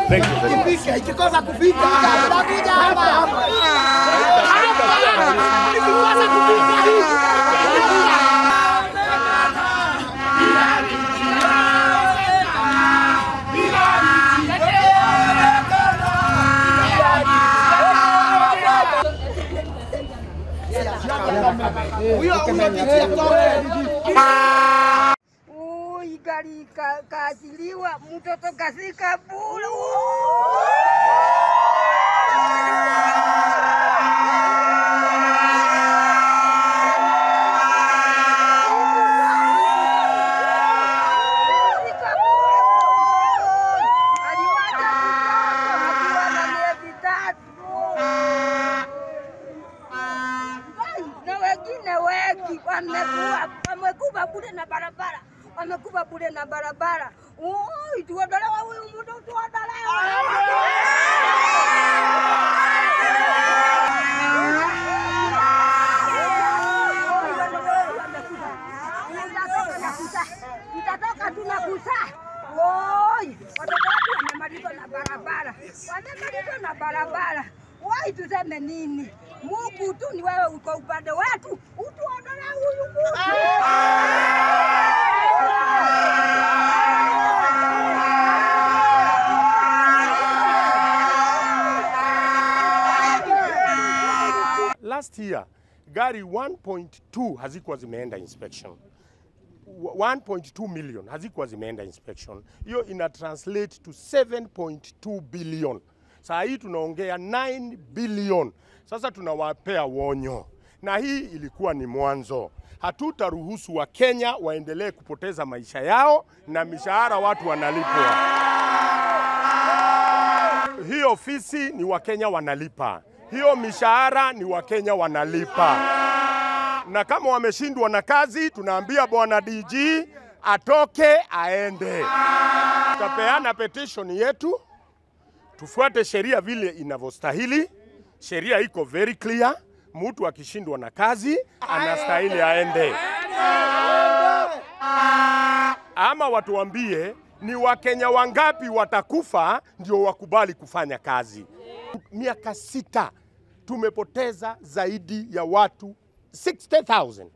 Thank you very much. Ikikosa kufika tutakuja hapa. Ikikosa kufika hii. Ui, gari kaachiliwa, mtoto kasika bulu. Aliwacha mtoto akiwa na miezi 3. Na wengine wengi wamekufa bure na barabara, wamekufa bure na barabara. Oi, tuondolewe huyu mtu, tuondolewe. Tutatoka tunakusa. Oi, watoto wetu wamemalizwa na barabara, wamemalizwa na barabara. Wai, tuseme nini? Mungu tu ni wewe uko upande wetu, utuondolee huyu mtu. Last year gari 1.2 hazikuwa zimeenda inspection. 1.2 million hazikuwa zimeenda inspection. Hiyo ina translate to 7.2 billion. Saa hii tunaongea 9 billion. Sasa tunawapea wonyo, na hii ilikuwa ni mwanzo. Hatutaruhusu wa Kenya waendelee kupoteza maisha yao na mishahara watu wanalipwa. Hii ofisi ni Wakenya wanalipa, hiyo mishahara ni Wakenya wanalipa. Na kama wameshindwa na kazi, tunaambia bwana DG atoke aende. Tutapeana petition yetu, tufuate sheria vile inavyostahili. Sheria iko very clear. Mtu akishindwa na kazi anastahili aende. Ama watuambie ni Wakenya wangapi watakufa ndio wakubali kufanya kazi. Miaka 6 tumepoteza zaidi ya watu 60,000.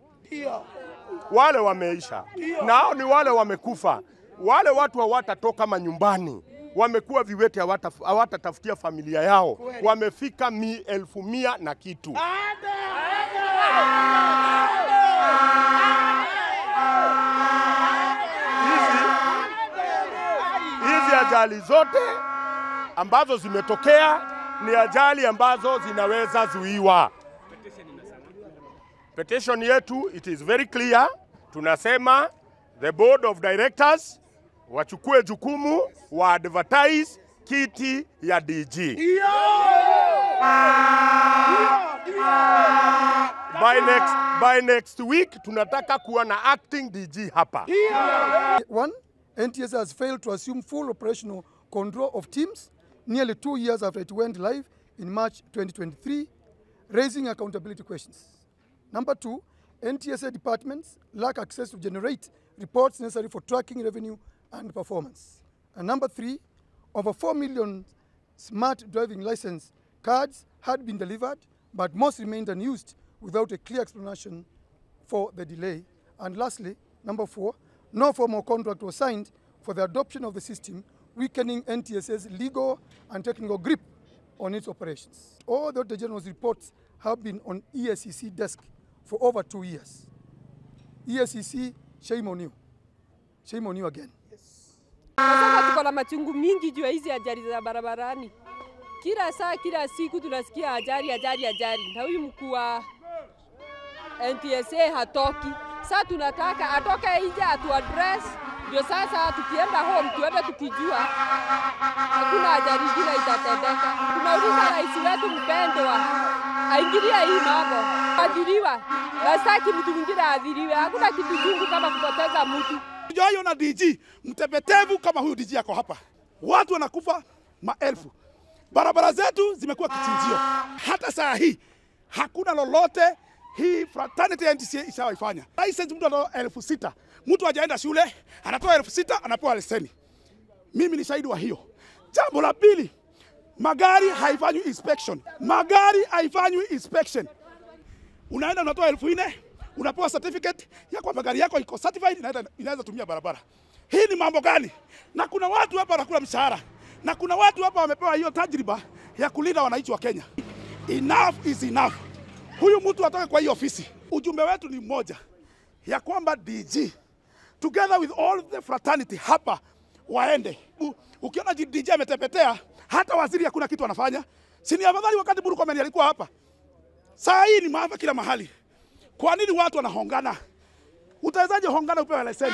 Wale wameisha, nao ni wale wamekufa. Wale watu hawatatoka manyumbani, wamekuwa viwete, hawatatafutia familia yao. Wamefika 100,000 na kitu. Hizi ajali zote ambazo zimetokea ni ajali ambazo zinaweza zuiwa. Petition yetu, it is very clear. Tunasema the board of directors wachukue jukumu wa advertise kiti ya DG. By next week tunataka kuwa na acting DG hapa. One, NTSA has failed to assume full operational control of teams nearly 2 years after it went live in March 2023, raising accountability questions. Number 2, NTSA departments lack access to generate reports necessary for tracking revenue and performance. And number 3, over 4 million smart driving license cards had been delivered, but most remained unused without a clear explanation for the delay. And lastly, number 4, no formal contract was signed for the adoption of the system, weakening NTSA's legal and technical grip on its operations. All the Auditor General's reports have been on EACC desk for over 2 years. EACC, shame on you. Shame on you again. Sasa tuko na machungu mingi juu ya hizi ajali za barabarani. Kila saa, kila siku tunasikia ajali, ajali, ajali. Na huyu mkuu wa NTSA hatoki. Sasa tunataka atoke nje atu address, ndio sasa tukienda home tuende tukijua hakuna ajali ingine itatendeka. Tunauliza rais wetu mpendwa aingilie hii mambo. Adhiriwa. Na sitaki mtu mwingine aadhiriwe. Hakuna kitu chungu kama kupoteza mtu. Hujawahi na DG mtepetevu kama huyu DG yako hapa. Watu wanakufa maelfu. Barabara zetu zimekuwa kichinjio. Hata saa hii hakuna lolote hii fraternity ya NTSA ishawaifanya. License mtu anatoa 6,000. Mtu hajaenda shule, anatoa 6,000 anapewa leseni. Mimi ni shahidi wa hiyo. Jambo la pili, magari haifanywi inspection, magari haifanywi inspection. Unaenda unatoa 4,000 unapewa certificate ya kwamba gari yako iko certified, inaweza tumia barabara. Hii ni mambo gani? Na kuna watu hapa wanakula mshahara, na kuna watu hapa wamepewa hiyo tajriba ya kulinda wananchi wa Kenya. Enough is enough. Huyu mtu atoke kwa hii ofisi. Ujumbe wetu ni mmoja, ya kwamba DG together with all the fraternity hapa waende. Ukiona DG ametepetea, hata waziri hakuna kitu anafanya. Si ni afadhali wakati Murkomen alikuwa hapa? Saa hii ni maafa kila mahali. Kwa nini watu wanahongana? Utawezaje hongana upewe leseni?